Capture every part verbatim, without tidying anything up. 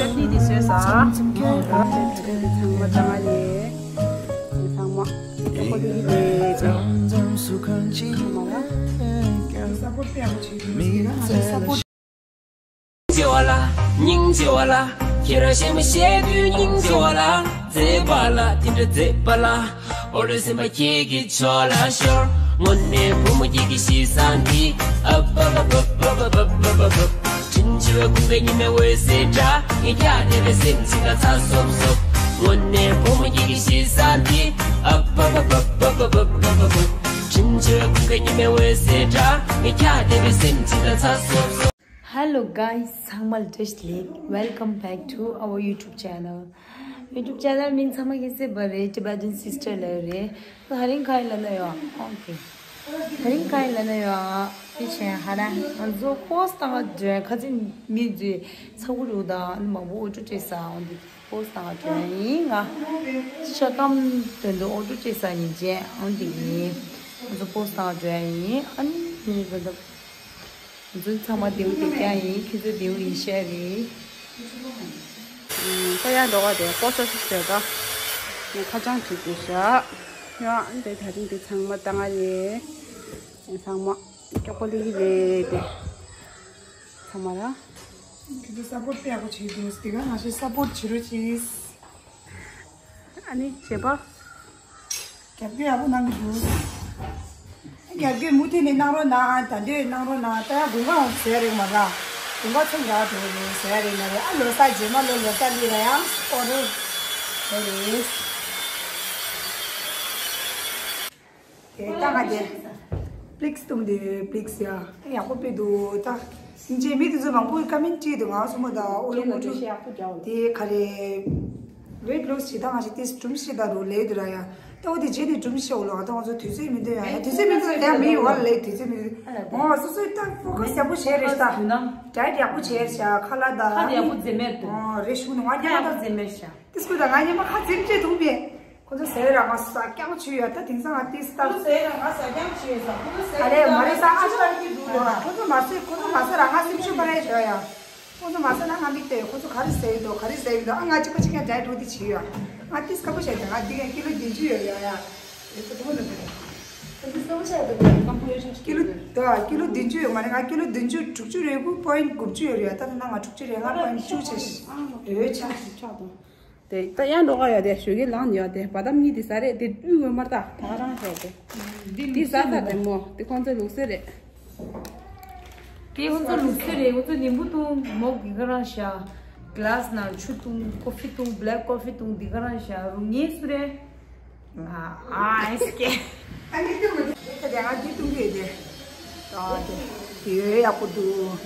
ཅི་ནི་དེ་བཟོས་ས། ཚང་མ་ཚང་མ་ཡོད་ཚང་མ་ཚང་མ་ཡོད་ཚང་མ་ལ་ཚང་མ་ལ། སྙིང་རྗེ་བ་ལ། ཁྱེད་རང་གཞན་མ་བཤད་དུས་སྙིང་རྗེ་བ་ལ། མཛེས་པ་ལ་དེ་འདྲ་མཛེས་པ་ལ། ཨོ་ལོ་སེམས་པ་ཁྱེད་ཀྱི་ཕྱོགས་ལ་ཤོར། དངོས་གནས་བུ་མོ་ཁྱེད་ཀྱི་གཤིས་བཟང་འདི། ཨ་བ་བ་བ་བ། དྲིན་ཆེ་བའི་ཁུངས་པའི་ཉི་མའི་འོད་ཟེར་འདྲ། ངས་ཀྱང་དེ་བས་སེམས་ཅིག་ལ་ཚ་སོབ་སོབ། དངོས་གནས་བུ་མོ་ཁྱེད་ཀྱི་གཤིས་བཟང་འདི། ཨ་བ་བ་བ། དྲིན་ཆེ་བའི་ཁུངས་པའི་ཉི་མའི་འོད་ཟེར་འདྲ། ངས་ཀྱང་དེ་བས་སེམས་ཅིག་ལ་ཚ་སོབ་སོབ། Hello guys, ཚང་མ་ལ་བཀྲ་ཤིས་བདེ་ལེགས། Welcome back to our YouTube channel. YouTube channel མིང་ཚང་མ་གིས་གསལ་པོ་རེད། Tibetan Sister ལབ་རེད། ད་རིང་ག་རེ་ལབ་ན་ཡོད། ཨོ་ཁེ། ད་རིང་ག་རེ་ལབ་ན་ཡོད། དེ་བྱས་ཧ་ན་ང་ཚོ་པོ་སི་བཏང་ག་འགྲོ་ཡ། ཁ་ཚིག་མི་ཚོས་ཚ་གུ་རུ་དང་མང་པོ་ཨོ་ཊོ་སྤྲད་ས། འོ་འདི་པོ་སི་བཏང་ག་འགྲོ་ཡ་ཡིན། ང་ཤ་སྐམ་དོན་དུ་ཨོ་ཊོ་སྤྲད་ས་ཡིན་བྱས། འོ་འདི་ཡིན། ང་ཚོ་པོ་སི་བཏང་ག་འགྲོ་ཡ་ཡིན། ཨ་ནི་ངས་ད་ལྟ། ང་ཚོ་ཚང་མ་བདེ་པོ་བདེ་རྐྱང་ཡིན། ཁྱེད་ཚོ་བདེ་པོ་ཡིན་ཤག་རེད། ད་ཡང་འགྲོ་ག་དེ་ཀོ་ཤ་ཤ་ཤ་ད། ངས་ཁ་བྱང་བྲིས་དགོས་ཤག་ཡང་འདི་ད་རིང་འདི་ཚང་མ་བཏང་ང་རེད། ཚང་མ་སྐྱོག་པོ་ལི་རེད་དེ། ཚང་མ་ལ། ཁྱེད་ཚོ་སཔོར་ཊི་དཔེ་ཡག་པོ་བྱེད་འདུག་དེ་ག་ང་ཞིག་སཔོར་ཊི་བྱེད་རོགས་གྱིས། ཨ་ནི་བྱེད་པ། རྒྱབ་སྐྱོར་ཡག་པོ་གནང་གི་འདུག་རྒྱབ་སྐྱོར་མུ་མཐུད་ནས་གནང་རོགས་གནང་། ད་འདོད་གནང་རོགས་གནང་། ད་ཡང་དགུན་ཁ་འོང་ཟེར་རེད་མ་ར། དགུན་ཁ་ཚུན་རག་འགྲོ་རེད་ཟེར་རེད་མ་རེད། ཨ་ལོ་གསར་རྗེས་མ་ལོ་ལོ་གསར་ལི་ར་ཡང་ཨོ་རོ་ཨོ་རེད། དེ་ལྟ་ང་དེ་པི་ལིག་སི་བཏུང་དེ་པི་ལིག་སི་ཡ་ཡག་པོ་དཔེ་འདུག་ད་སྙིང་རྗེ། མི་དེ་ཚོ་མང་པོས་ཀ་མེན་བྲིས་འདུག་ང་སོ་མ་ད་ཨོ་ལོ་ངོ་སྤྲོད་དེ་ག་རེ། ཝེཊ་ལོ་སི་བྱེད་ད་ང་ཞིག་ཏིས་གྲུམ་ཤེས་ད་རུ་ལས་དུ་ར་ཡ། ད་འོ་དེ་རྗེས་ནས་གྲུམ་ཤེས་འོ་ལོ། ད་ང་ཚོ་དུས་ཚོད་མི་འདུག་ཡ། ཡ་དུས་ཚོད་མི་འདུག་ཡ། མི་ཡོད་ལས་དུས་ཚོད་མི་འདུག་ཨ་ལ་ངོ་སོ་སོའི་ད་ཕོ་ཁ་ཤ་པོ་བྱས་རེད་ད། ཌའེཊ་ཡག་པོ་བྱས་ཤག་ཁ་ལག་ད་ཁ་ལག་ཡག་པོ་འཛེམ་མེད་འདུག་ཨོ་རེ་ཞུ་ནི་ང་ཉི་མ་ད་འཛེམ་མེད་ཤག་ཏིས་ཀུ་ད་ང་ཉི་མ་ཁ་འཛེམ་བྱས་འདུག་པས། ཁོ་ཚོ་ཟས་ར་ང་ཟ་རྐྱང་བྱུས་ཡོད། ད་དེང་སང་ང་ཏིས་ད་ཁོ་ཚོ་ཟས་ར་ང་ཟ་རྐྱང་བྱུས་ཡོད་ས། ཁོ་ཚོ་ཟས་ད་རེད་མ་རེད་ས། ཨ་ཅག་ཁོ་ཚོ་མ་ཟ་ཁོ་ཚོ་མ་ཟ་ར་ང་སེམས་ཤུགས་མ་རེད་ཞོ་ཡ། ཁོ་ཚོ་མ་ཟ་ན་ང་མིག་ལྟོས། ཁོ་ཚོ་ག་རེ་ཟས་འདུག་ག་རེ་ཟས་འདུག་ཨ་ང་གཅིག་པ་གཅིག་ཀྱང་ཌའེཊ་འོ་དེ་བྱས་ཡོད། ང་ཏིས་སྐམ་པོ་བྱས་ཏེ་ང་འདི་ག་ཀི་ལོ་བདུན་ཅུ་ཡོད་ཡ་ཡ། ཏིས་སྐམ་པོ་བྱས་ཏེ་སྐམ་པོ་ཡོད་ཤག་ཀི་ལོ་ད་ཀི་ལོ་བདུན་ཅུ་ཡོད་མ་རེད། ང་ཀི་ལོ་བདུན་ཅུ་དྲུག་ཅུ་རེ་དགུ་པོ་ཡིན་དགུ་བཅུ་ཡོད་རེད་ཡ། ད་ད་ན་ང་དྲུག་ཅུ་རེད། ང་པོ་ཡིན་བཅུ་བྱས་ཡོད་ཆགས་ཆགས་དང་། དེ་ད་ཡང་འགྲོ་ག་ཡོད་དེ་ཞོགས་ཀས་ལངས་ཡོད་དེ་བ་དམ་གཉིས་དེ་ཟ་རེད། དེ་དབུལ་བོ་མར་ད་ད་ག་རང་ཞོག་དེ། དེ་ཟ་ད་དེ་མོ་དེ་ཁོང་ཚོའི་ལུགས་སྲོལ་རེད། དེ་ཁོང་ཚོ་ལུགས་སྲོལ་རེད། ཁོང་ཚོ་ནིམ་བུ་བཏུང་མོག་གི་ག་རང་ཤ། གི་ལཱ་སི་ནང་ཆུ་བཏུང་ཀོ་ཕི་བཏུང་བྷེ་ལེག་ཀོ་ཕི་བཏུང་དེ་ག་རང་ཤ་རུ་ངེས་སུ་རེད། ཨ་ཨ་ཨེ་སི་ཀེ། ཨ་ནི་ཏུ་མི་ཏུ་ཏ་ཏེ་ང་ཏི་ཏུ་མི་ཏེ། ཏ་ཏེ་ཡོད་ཡག་པོ་འདུག་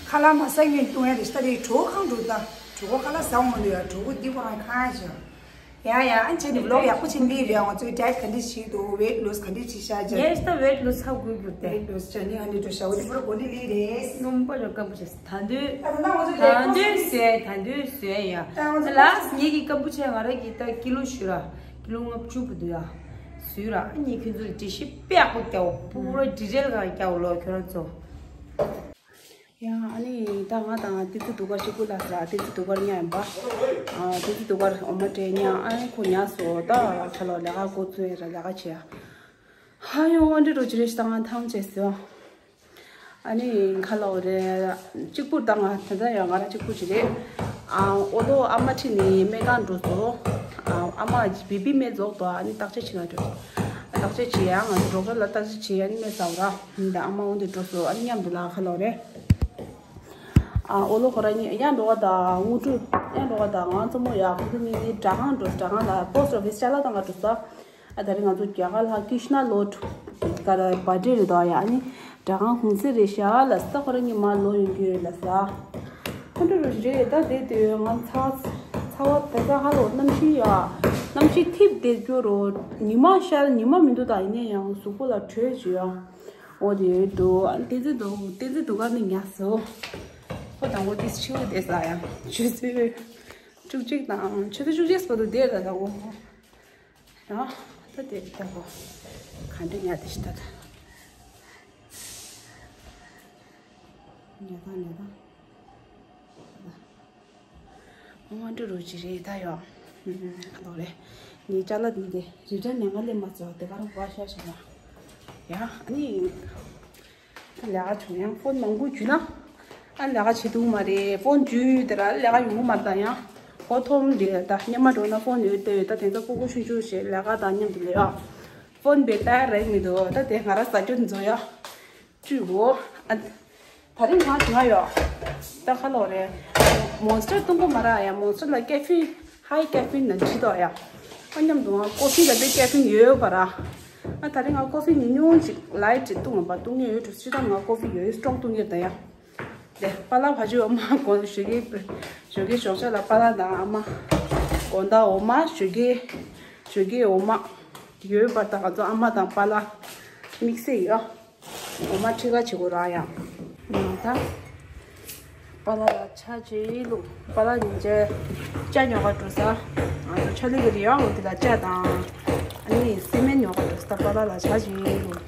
ཁ་ལག་མ་ཟ་ངན་ཏུ་ཡ་རེ་ཤ་ཏེ་གྲོ་ཁང་འགྲོ་ད། གྲོ་ཁ་ལག་ཟ་འོང་འདུག་ཡ། གྲོ་ཁོ་འདི་ཁོ་རང་ཁང་ཡ་ཞིག་ཡ་ཡ་ཨ་ཅེ་ནི་བི་ལོག་ཡག་པོ་ཆེན་པོ་རེད། ང་ཚོའི་ཌའེཊ་ག་འདྲ་ཞིག་འདུག་ཝེཊ་ལོ་སི་ག་འདྲ་ཞིག་བྱ་རྒྱུ། ངས་ད་ཝེཊ་ལོ་སི་ཧ་གོ་རྒྱུ་དེ། ཝེཊ་ལོ་སི་བྱ་ནི་ཨ་ནི་འགྲོ་ཤ་འོ་དེ་པུ་ར་གོ་ནི་ལི་རེད། སྣུམ་པ་ར་སྐམ་པོ་བྱས། ད་འདོད་ད་ད་ང་ཚོ་ད་འདོད་ཟས་ད་འདོད་ཟས་ཡ། ད་ང་ཚོ་ལགས་ངེད་ཀྱི་སྐམ་པོ་ཆེ་ང་ར་གི་ད་ཀི་ལོ་ཞུ་ར་ཀི་ལོ་ལྔ་བཅུ་བུ་འདུག་ཡ། སུས་ར་ཨ་ནི་ཁྱོད་ཚོ་ལ་འགྲེལ་བཤད་དཔེ་ཡག་པོ་རྒྱག་འོ། པུ་ར་ཌི་ཊེལ་ག་རྒྱག་འོ་ལོ་ཁྱོད་ར་ཚོ། ཡ་ཨ་ནི་ད་ང་དང་ཏི་ཙི་དུ་གར་ཤི་ཀུ་ལ་ས་ཏི་ཙི་དུ་གར་ཉ་ཡིན་པ། ཏི་ཙི་དུ་གར་འོ་མ་སྤྲད་ཉ་ཨ་ནི་ཁོ་ཉ་སོ་ད་ཁ་ལོ་ལས་ཀ་འགོ་ཚུགས་ཡ་ར་ལས་ཀ་བྱེད་ཡ། ཧ་ཡོང་འདྲི་རོ་ཅི་རེ་ཞིག་ད་ང་ཐང་བྱས་སོ། ཨ་ནི་ཁ་ལོ་རེ་གཅིག་པུར་ད་ང་ད་ལྟ་ཡང་ང་རང་གཅིག་པུ་ཅི་རེད། ཨ་ཨོ་ལོ་ཨ་མ་ཁྲིད་ནི་སྨན་ཁང་འགྲོ་སོ། ཨ་ཨ་མ་བི་པི་སྨན་རྫོགས་དོ། ཨ་ནི་བརྟག་དཔྱད་བྱེད་ན་འགྲོ། བརྟག་དཔྱད་བྱེད་ཡ་ང་ཚོ་ཌོག་ཊར་ལ་བརྟག་དཔྱད་བྱེད་ཡ་ནི་སྨན་ཟ་བ་ར་ད་ཨ་མ་འོ་འདི་འགྲོ་སོ། ཨ་ནི་མཉམ་དུ་ལ་ཁ་ལོ་རེ། ཨ་ཨོ་ལོ་ཁོ་ར་གཉིས་ཡང་འགྲོ་བ་དང་དངུལ་ཀྲུ་ཡང་འགྲོ་བ་དང་ང་མཚོ་མོ་ཡ་ཁོ་ཚོ་གཉིས་ནི་སྦྲག་ཁང་འགྲོ། སྦྲག་ཁང་ལ་པོ་སི་ཊི་ཨོ་ཕི་སི་ཅ་ལག་བཏང་ག་འགྲོ་ས། ཨ་ད་རེས་ང་ཚོ་རྒྱ་གར་ལ་ཀྲིཤ་ན་ལོ་ཀ་ར་བར་ཌེ་རེད་དོ་ཡ། ཨ་ནི་སྦྲག་ཁང་གུང་སེང་རེད་ཤག་ལ་ས། ཁོ་ར་གཉིས་མ་ལོ་ཡོང་གི་ཡོད་ལ་ས། ཁོ་འགྲོ་རུ་རེད་ད། དེ་དུས་ང་ཚ་ཚ་ ཨོ་དེ་ཚོ་ཧ་ལོ་གནམ་གཤིས་ཡ། གནམ་གཤིས་ཐིབས་དེ་རྒྱུ་རོ། ཉི་མ་ཤར་ཉི་མ་མི་འདུག་ད་ཡིན་ན་ཡང་གཟུགས་པོ་ལ་དྲོད་ཅིག་ཡ། འོ་དེ་ཡོད་འདུག་བསྟན་འཛིན་འདུག་བསྟན་འཛིན་འདུག་ག་ནི་ཉལ་སོ། ཁོ་དང་པོ་དེ་ཕྱི་པོ་བསྡད་ས་ཡ། ཆུ་ཚོད་བཅུ་གཅིག་དང་ཆུ་ཚོད་བཅུ་གཅིག་བར་དུ་བསྡད་ད་ད་འོ། ཡ། ད་དེ་ལྟ་བུ། ག་འདྲ་ཉལ་དེ་ཤི་ད་ད། ཉལ་ད་ཉལ་ད། དབང་འདྲ་རུ་ཅི་རེད་ད་ཡོ། ཨ་ལོ་རེད། ངའི་ཅ་ལག་འདི་འདི་རི་ཏྲ་ཉལ་ང་ལས་མ་ཚོ་དེ་ག་རང་བ་ཤ་ཤ་ཡ། ཡ་ཨ་ནི། ད་ལས་ཀ་བྱུང་ཡང་ཕོན་མང་པོ་འཇུས་ན། ཨ་ལས་ཀ་བྱེད་ཐུབ་མ་རེད་ཕོན་འཇུས་དེ་ར་ལས་ཀ་ཡོང་གི་མ་རེད་ད་ཡང་། ཕོ་ཐོམ་རེད་ད་སྙེ་མ་འགྲོ་ན་ཕོན་ཡོད་དེ་ཡོད་ད་དེ་ཚོ་ཕོ་ཕོ་ཤུན་ཤུན་ཞེས་ལས་ཀ་དང་མཉམ་དུ་ལས་ཨ། ཕོན་བེ་ཏ་རེག་མི་འདུག་ད་དེ་ང་ར་ཟ་རྒྱུ་འཛོ་ཡ། བཅུ་གོ་ཨ། ད་རིང་ང་ང་ཡོ། ད་ཁ་ལོ་རེད། མོན་སི་ཊར་བཏུང་གོ་མ་ར་ཡ་མོན་སི་ཊར་ལ་ཀེ་ཕིན་ཧའི་ཀེ་ཕིན་ན་འདྲི་དོ་ཡ། ཨ་མཉམ་དུ་ང་ཀོ་ཕི་ལ་དེ་ཀེ་ཕིན་ཡོད་པ་ར། ཨ་ད་རིང་ང་ཀོ་ཕི་ཉུང་ཉུང་ཅིག་ལའི་ཊི་ཅིག་བཏུང་བ་བཏུང་ངེ་ཡོད་འགྲོ་སི་ད་ང་ཀོ་ཕི་ཡོད་སི་ཊོང་བཏུང་ངེ་ད་ཡ། དེ་པ་ལགས་ཕ་ཇུ་ཨ་མ་གོ་ཞོ་གི་ཞོ་གི་ཞོགས་ཇ་ལ་པ་ལགས་དང་ཨ་མ། དགོང་དག་འོ་མ་ཞོ་གི་ཞོ་གི་འོ་མ་ཡོད་པ་ད་ང་ཚོ་ཨ་མ་དང་པ་ལགས་དམིགས་བསལ་ཡོད། འོ་མ་ཁྲི་ཀ་བྱེད་དགོས་ར་ཡང་། ཡང་ད། པ་ལགས་ལ་ཇ་བྱེད་ལུགས་པ་ལགས་ཉིན་བྱེད། ཇ་ཉོ་ག་འགྲོ་ས། ང་ཚོ་ཆ་ལི་གི་རི་ཡང་འོ་དེ་ལ་ཇ་དང་། ཨ་ནི་སི་མེན་ཉོ་ག་འགྲོ་ས་ད་པ་ལགས་ལ་ཇ་བྱེད་ལུགས།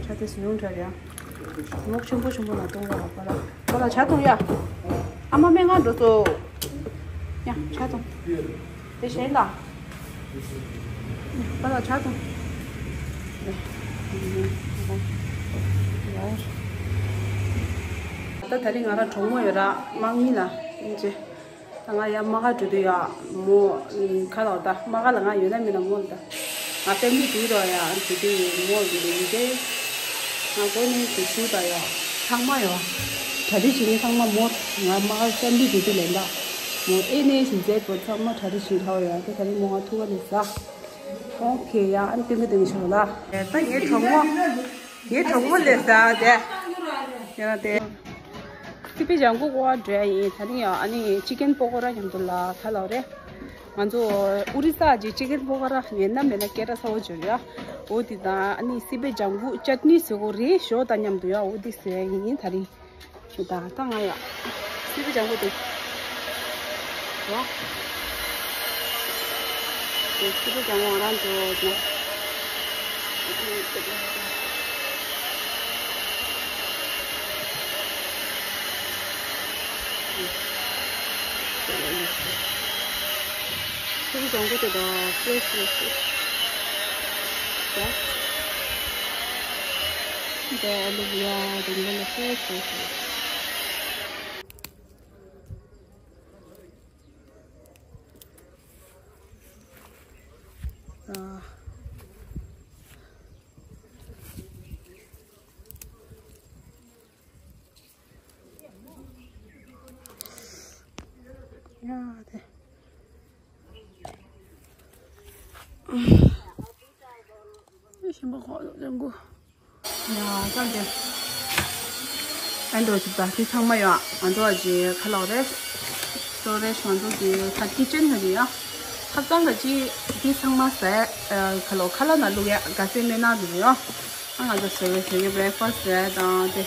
ཇ་དེ་སུ་ཉུང་དྲགས་རེད་ཡ། མོག་ཆེན་པོ་ཆེན་པོ་ལ་གཏོང་ག་ལ་པ་ལགས་པ་ལགས་ཇ་འཐུང་ཡ། ཨ་མ་སྨན་ཁང་འགྲོ་སོ། ཡ་ཇ་འཐུང་། དེ་གཞན་ལ། པ་ལགས་ཇ་འཐུང་། ད་ད་རིང་ང་རང་གྲོགས་མོ་ཡོད་ར་དམག་མི་ལ་ཡིན་ཅེ། ད་ང་ཡ་དམག་ག་འགྲོ་དུས་ཡ་མོ་ཁ་ལོ་ད་དམག་ག་ལ་ང་ཡོད་ན་མིན་ན་མོ་ད་ང་པེ་མི་དུས་རོ་ཡ་འགྲོ་དུས་མོ་ཡིན་ཏེ། ང་གོ་ནས་དུས་ཚོད་ད་ཡ་ཚང་མ་ཡ་གྲ་སྒྲིག་བྱེད་མཁན་ཚང་མ་མོ་ང་དམག་ག་པེ་མི་དུས་དུས་ལེན་ད་མོ་ཨེ་ནས་ཞིག་མཛད་པོ་ཚང་མ་གྲ་སྒྲིག་བྱེད་ཐའོ་ཡ་དེ་ད་རིང་མོ་ང་ཐུག་ག་ནས་ཟ། ཨོ་ཁེ་ཡ་ཨན་ཏིང་གི་ཏིང་ཤོ་ལ། ད་ངའི་གྲོགས་མོ། ངའི་གྲོགས་མོ་ལས་ཟ་དེ། ཡ་དེ། སི་པི་ཇང་གུ་གོ་བ་འདྲ་ཡིན་ད་རིང་ཡང་ཨ་ནི་ཅི་ཀན་པོ་ཀོ་ར་མཉམ་དུ་ལ་ཁ་ལོ་རེད། ང་ཚོ་ཨུ་རི་ས་ཀྱི་ཅི་ཀན་པོ་ཀོ་ར་ཡིན་ན་མེད་ན་སྐད་གྲགས་ཚ་བོ་བྱོས་ཡ། འོ་དེ་དང་ཨ་ནི་སི་པི་ཇང་གུ་ཅད་ནི་ཟེར་གོ་རེད་ཞོ་དང་མཉམ་དུ་ཡ་འོ་དེ་ཟེར་ཡིན་ད་རིང་། ཞུ་དང་ད་ང་ཡ། སི་པི་ལྗང་གུ་དེ། ཡ། དེ་སི་པི་ལྗང་གུ་ང་རང་ཚོ་ན། སི་པི་ལྗང་གུ་དེ་ད་ཕེ་རེ་ཤི་རེད་ཤག་ད་ཨ་ལུ་ཡ་དེ་ང་ལ་ཕེ་རེ་ཤི་རེད་ཤག་ཨ། ཡ་དེ། ཞིམ་པོ་ཁོག་ལེན་གོ། ཡ་ཙམ་དེ། ཨན་འགྲོ་ཅིག་ད་དེ་ཚང་མ་ཡོད་ང་ཚོ་ཨ་ཅེ་ཁ་ལོ་རེད། སོ་རེད་ང་ཚོ་དེ་ད་ཀི་ཅན་ཧ་རེད་ཡ། ཁ་ཚང་ག་ཅི་དེ་ཚང་མ་ཟས་ཁ་ལོ་ཁ་ལ་ན་བླུག་ཡ་ག་སེ་མེ་ན་དེ་ཡོད། ཨ་ང་ཚོ་སོ་རེད་སོ་རེད་བྷི་རེག་ཕ་སི་ཊི་ཟས་དང་དེ།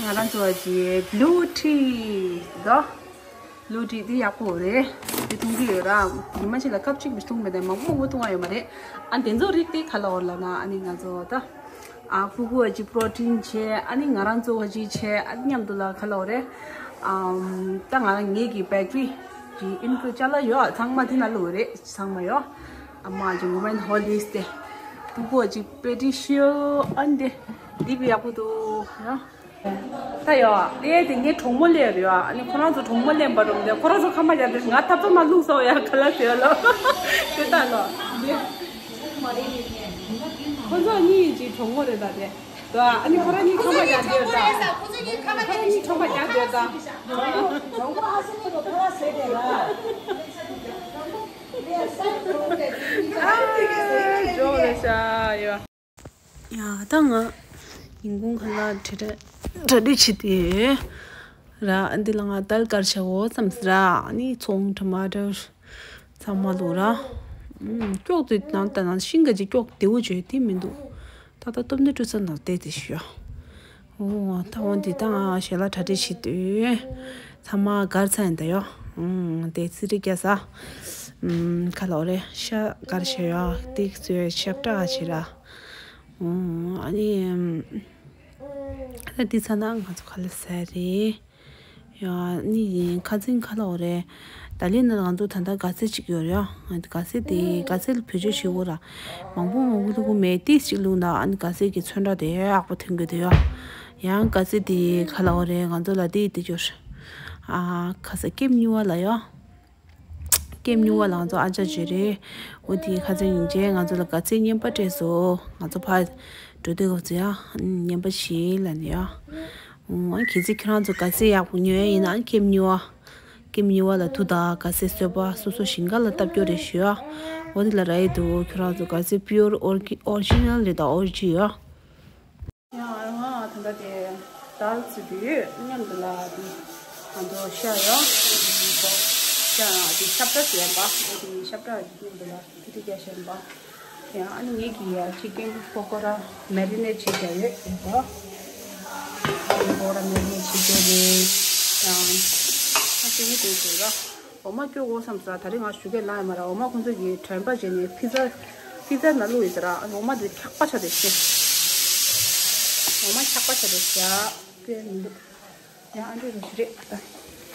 ང་རང་ཚོ་ཨ་ཅེ་བྷི་ལུ་ཊི་དོ། བྷི་ལུ་ཊི་དེ་ཡག་པོ་རེད། དེ་འཐུང་གི་ཡོད་ར། ཉི་མ་གཅིག་ལ་ཀབ་གཅིག་མི་འཐུང་མེད་དེ་མང་པོ་མང་པོ་འཐུང་བ་ཡོད་མ་རེད། ཨ་དེ་ཚོ་རིགས་དེ་ཁ་ལ་འོར་ལ་ན་ཨ་ནི་ང་ཚོ་ད། ཨ་ཕྲུ་གུ་ཨ་ཅི་པྲོ་ཊིན་བྱས་ཨ་ནི་ང་རང་ཚོ་ཨ་ཅི་བྱས་ཨ་ནི་མཉམ་དུ་ལ་ཁ་ལ་འོར་རེད། ཨམ་ད་ང་རང་ངེད་ཀྱི་བེ་ཀ་རི་གི་ཨིན་ཀྲུ་ཅ་ལག་ཡོད་ཚང་མ་དེ་ན་ལུ་རེད་ཚང་མ་ཡོད། ཨ་མ་ཨ་ཅི་ཝུ་མེན་ཧོ་ལིས་དེ། ཕྲུ་གུ་ཨ་ཅི་པེ་ཏི་ཤིའུ་ཨ་ནི་དེ། འདི་བི་ཡག་པོ་འདུག་ཡ། ད་ཡོ། དེ་དེ་ངའི་གྲོགས་མོ་སླེབས་རེད་ཡ། ཨ་ནི་ཁོ་རང་ཚོ་གྲོགས་མོ་སླེབས་པ་རུང་དེ་ཁོ་རང་ཚོ་ཁ་མ་རྒྱག་དེ་ང་ཐབ་ཚང་མ་བླུགས་སོང་ཡ་ག་ལ་ཟེར་ལོ། དེ་ལྟ་ལོ། ཁོ་ཚོ་གཉིས་ཀྱི་གྲོགས་མོ་རེད་ད་དེ། ད་ཨ་ནི་ཁོ་རང་གཉིས་ཁ་མ་རྒྱག་དེ་ད། ཁོ་རང་གཉིས་ཁ་མ་རྒྱག་དེ་ད། ཨ་ཇོ་ལེ་ཤ་ཡོ། ཡ་ད་ང་ཉིན་གུང་ཁ་ལག་གྲ་སྒྲིག་བྱེད་དེ། ར་འདི་ལ་ང་དལ་དཀར་ཆ་བོ་ཙམ་ར་ནི་ཚོང་ཁྲ་མ་འདྲ་ཚང་མ་ལོ་ར། ཨུམ། སྐྱོག་དེ་ནང་ད་ནང་ཤིང་ག་ཅིག་སྐྱོག་དེ་བོ་བྱོས་དེ་མི་འདུག་ད་ལྟ་སྟོབས་འདི་སྤྲོ་ས་ནང་བལྟས་ཏེ་ཞུ། འོ་ད་འོ་འདི་ད་ང་ཞལ་ལག་གྲ་སྒྲིག་བྱེད་དུས་ཚང་མ་གར་ཚ་ཡིན་ད་ཡོ། ཨུམ། དེ་ཚི་རི་རྒྱ་ས། ཨུམ། ཁ་ལོ་རེ་ཤ་གར་བྱེད་ཡོ། ཏིག་ཙོས་ཤབ་ཏྲ་བྱེད་ར། ཨུམ། ཨ་ནི། ད་འདི་ཚ་ན་ང་ཚོ་ཁ་ལ་ཟ་རེད། ཡ་ནི་ཡིན་ཁ་ཚིང་ཁ་ལ་འོ་རེད། ད་ལན་ན་ང་ཚོ་ད་ལྟ་ག་ཚད་ཅིག་ཡོད་རེད་ཡ། ག་ཚད་དེ་ག་ཚད་ལ་བེད་སྤྱོད་བྱེད་དགོས་ར། མང་པོ་མང་པོ་ལུག་མེད་ཏིས་ཅིག་ལུག་ན་ཨ་ནི་ག་ཚད་ཀྱི་ཚོན་ཁྲ་དེ་ཡག་པོ་ཐོན་གི་དེ་ཡ། ཡང་ག་ཚད་དེ་ཁ་ལ་འོ་རེད་ང་ཚོ་ལ་དེ་དེ་ཅོར། ཨ་ཁ་ས་ཀེམ་ཉུ་བ་ལ་ཡ། ཀེམ་ཉུ་བ་ལ་ང་ཚོ་ཨ་ཅག་བརྗོད་རེད། འོ་དེ་ཁ་ཚོན་ཡིན་ཅེ་ང་ཚོ་ལ་ག་ཚད་བརྙན་པར་སྤྲད་སོ། ང་ཚོ་ཕར་འགྲོ་དུས་ག་ཚོད་ཡ་བརྙན་པར་བྱེད་ལ་ནི་ཡ། འོ་ཁྱེད་ཚོས་ཁྱེད་རང་ཚོ་ག་ཚད་ཡག་པོ་ཉོ་ཡ་ཡིན་ན་ཀེམ་ཉུ་བ། ཀེམ་ཉུ་བ་ལ་དུ་ད་ག་ཚད་བཟོས་པ་སོ་སོ་ཞིང་ཁ་ལ་བཏབ་སྐྱོ་རེད་ཞུ་ཡ། འོ་དེ་ལ་ར་ཡི་དུ་ཁྱེད་རང་ཚོ་ག་ཚད་པིའུར་ཨོར་གི་ཨོ་རི་ཇི་ནལ་རེད་ད་ཨོ་རི་ཇི་ཡ། ཡང་ང་ད་ལྟ་དེ་དལ་ཚིག་དུས་མཉམ་དུ་ལ་དེ་ང་ཚོ་ཤ་ཡོང་ཤ་ཡང་དེ་ཤབ་ཏ་ཟེར་པ་འོ་དེ་ཤབ་ཏ་མཉམ་དུ་ལ་དེ་དེ་རྒྱ་ཤ་ཡོང་པ་ཡང་ཨ་ནི་ངེད་ཀྱི་ཡ་ཅི་ཀེན་པོ་ཀོ་ར་མེ་རི་ནེ་བྱེད་བྱ་ཡོད་ཡོད་པ་ཀོ་ར་མེ་རི་ནེ་བྱེད་བྱ་རེད་ཡང་ཨ་ཅི་ནི་དེ་ཟེར་ར། འོ་མ་སྐྱོ་གོ་བསམ་ས་ད་རེས་ང་ཞུ་གས་ལ་ཡ་མ་ར་འོ་མ་ཁོང་ཚོ་གི་དྲན་པ་བྱས་ནས་ཕི་ཛ་ཕི་ཛ་ན་བླུགས་ཡོད་ཟེར་ར་འོ་མ་དེ་འཁྱག་པ་ཆགས་དེ་ཤེས། འོ་མ་འཁྱག་པ་ཆགས་དེ་ཤ་དེ་མི་འདུག་ཡང་ཨ་འདྲས་རེད་ཞུ་རེད་ད།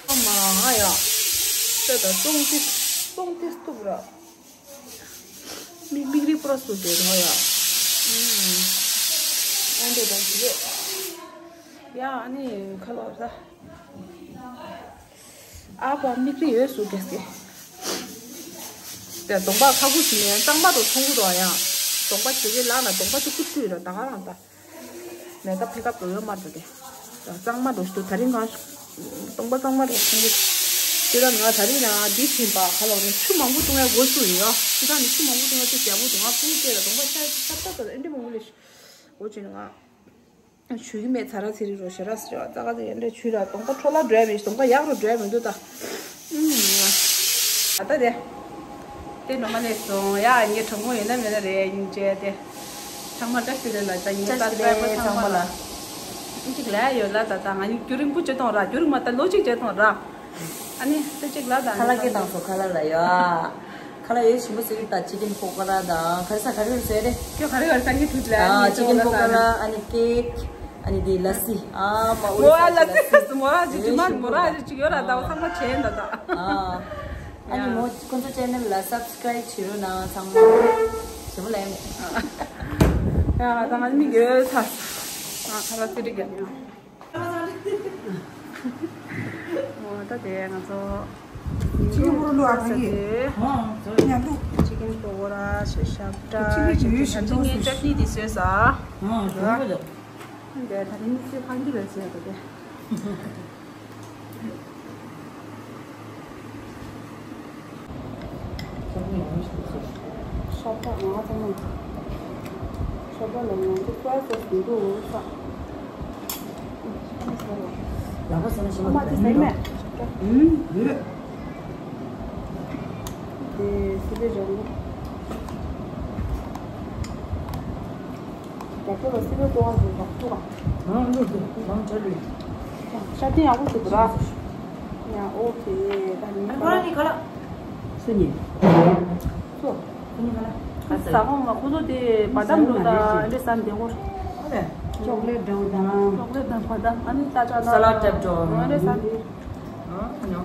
ཨ་མ་ང་ཡ་ཤ་ད་སྟོང་ཏི་སྟོང་ཏི་སྟུག་ར་མིག་མིག་རིལ་པུ་ར་སུ་དེ་ར་ཡ་ཨ་འདྲས་ར་ཞུ་རེད་ཡ་ཨ་ནི་ཁ་ལོ་ད། ཨ་ཕ་མིག་རིལ་ཡོད་སུ་གེ་སྐེ། དེ་གདོང་པ་ཁ་ཁུ་ཞིག་ནས་གཙང་མ་དུ་ཚོང་གུ་དོ་ཡང་། གདོང་པ་ཆུ་གེ་ལག་ན་གདོང་པ་ཆུ་ཁུ་བཏུས་ར་ད་ག་རང་ད། མེ་ཀ་ཕེ་ཀ་བོ་ཡོད་མ་འགྲོ་དེ། གཙང་མ་དུ་ཞུ་ད་རིང་གང་། གདོང་པ་གཙང་མ་དུ་ཚོང་གུ། དེ་ལ་ང་ད་རིང་ཡང་འདི་བྱིན་པ་ཁ་ལོ་རེ་ཆུ་མང་པོ་བཏུང་ཡ་དགོས་སུ་ཡིན་ཡ། ཁྱི་ཁ་ནི་ཆུ་མང་པོ་བཏུང་ཡ་ཆུ་རྒྱ་པོ་བཏུང་ང་ཕུང་སྐེ་ལ་གདོང་པ་ཤ་ཤ་ཤ་ཤ་ཨེ་འདྲི་མང་པོ་ལེ་ཤི། འོ་ཅི་ནི་ང་། ཆུ་ཡི་མེད་ཚ་ར་ཚི་རི་རོ་ཞེ་ར་སི་ར་ཙ་ག་ཙི་ཡན་ཏེ་ཆུ་ར་གདོང་པ་འཕྲོ་བརླག་འགྲོ་ཡ་མེད་གདོང་པ་ཡག་རུ་འགྲོ་ཡ་མི་འདུག་ད། ཨུམ། ཨ་ད་དེ། དེ་ནོ་མ་ནས་སོང་ཡ་ངའི་གྲོགས་མོ་ཡིན་ན་མེད་ན་རེད་སྙིང་རྗེ་དེ། ཚང་མ་བཀྲ་ཤིས་བདེ་ལེགས་ལ་ད་ངའི་བཀྲ་ཤིས་བདེ་ལེགས་ཚང་མ་ལ། ཨིན་ཅིག་ལ་ཡོད་ལ་ད་ད་ང་གཉིས་རྒྱུན་རིང་པོ་བྱེད་གཏོང་ར་རྒྱུན་རིང་མ་ད་ལོ་གཅིག་བྱེད་གཏོང་ར། ཨ་ནི་ད་ཅིག་ལ་ད་ཁ་ལག་སྐྱེ་དང་སོ་ཁ་ལག་ལ་ཡོད། ཁ་ལག་ཡོད་ཞིམ་པོ་ཟེར་གི་ད་ཅི་ཀེན་པོ་ཀ་ར་དང་ཁ་རི་ས་ཁ་རི་ཟེར་རེ། ཁྱོད་ག་རེ་ག་རེ་ས་ངའི་ཐུག་ལ་ཨ་ཅི་ཀེན་པོ་ཀ་ར་ཨ་ནི་ཀེག་ཨ་ནི་དེ་ལ་སི་ཨ་མ་འོ་ལ་ལ་སི་ལ་སི་མོ་ར་ཅི་ཇི་མ་མོ་ར་ཅི་ཅི་ཡོད་ར་ད་འོ་ཚང་མ་བྱས་ད་ད། ཨ་ནི་མོ་ཁོང་ཚོ་ཅེ་ནལ་ལ་སབ་སི་ཀ་རའིབ་བྱེད་རོགས་གནང་ཚང་མ་ཞིམ་པོ་ལ་ཡིན། ཡ་ད་ང་མི་ཡོད་ཚ་ཨ་ཁ་ལག་ཙི་རི་རྒྱབ་ཡོད། འོ་ད་དེ་ང་ཚོ་ཅི་ཀེན་པོ་ཀ་ར་ཟེར་ཏེ། ཅི་ཀེན་པོ་ཀ་ར་ཞེ་ཤབ་ཏྲ་ཅི་ཀེན་ཅི་ཀེན་ཅ་ཊི་ནི་དེ་བཟོས་ས། འདི་ད་རིང་མི་ཚོས་ཕང་གི་རེད་ཟེར་ད་དེ། ཤ་ཁྲག་ང་ཚང་མ། ཤ་ཁྲག་ལ་ང་ཚོ་སོ་ཡ་སོ་སི་མི་འདུག་ས། ལག་པ་ཟ་ན་ཞིམ་པོ་མ་དེ་ཟ་མེད། ཨུམ་ཡོད། དེ་སི་པན་ལྗང་གུ། རྒྱ་ཕྱོགས་ལ་སི་པན་ཀོ་བ་ཟེར་རྒྱ་ཕྱོགས་ལ། ང་ལོ་དེ་མང་ཆེ་ལོས། ཤ་སྟོན་ཡག་པོ་བྱེད་འདུག་ར། ཡ་ཨོ་ཁེ་ད་ནི། ཁོ་རང་གཉིས་ག་ལ། སུ་ཉིད། སུ། ཁོ་གཉིས་ག་ལ། ཟ་ཁོ་མ་ཁོ་ཚོ་དེ་བ་དམ་འགྲོ་ད་ཨེ་འདྲ་ཟ་འདི་ཁོ། ཨ་ལེ། ཅོག་ལེ་འགྲོ་དང་། ཅོག་ལེ་དང་བ་དམ་ཨ་ནི་ད་ཅ་ལ། ས་ལ་ཏྲེབ་འགྲོ། ཨེ་འདྲ་ཟ་འདི། ཨ་ཉོ།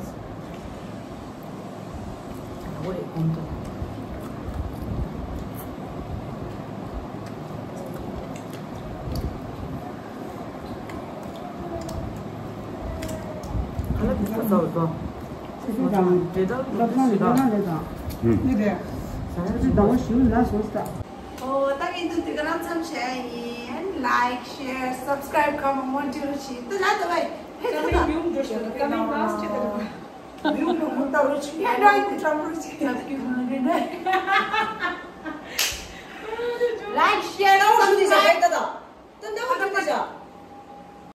ཨོ་ད་ཡིན་དུས་དེ་ག་རང་མཚམས་བྱས་ཡིན། Like, share, subscribe ཁ་མ་མོན་ཏི་རུ་ཆི་ཏི་ལ་ཏི་བའི་ཕེ་ཏི་ན། Coming last year. Like, share ཏི་ཏི་ཏི་ཏི།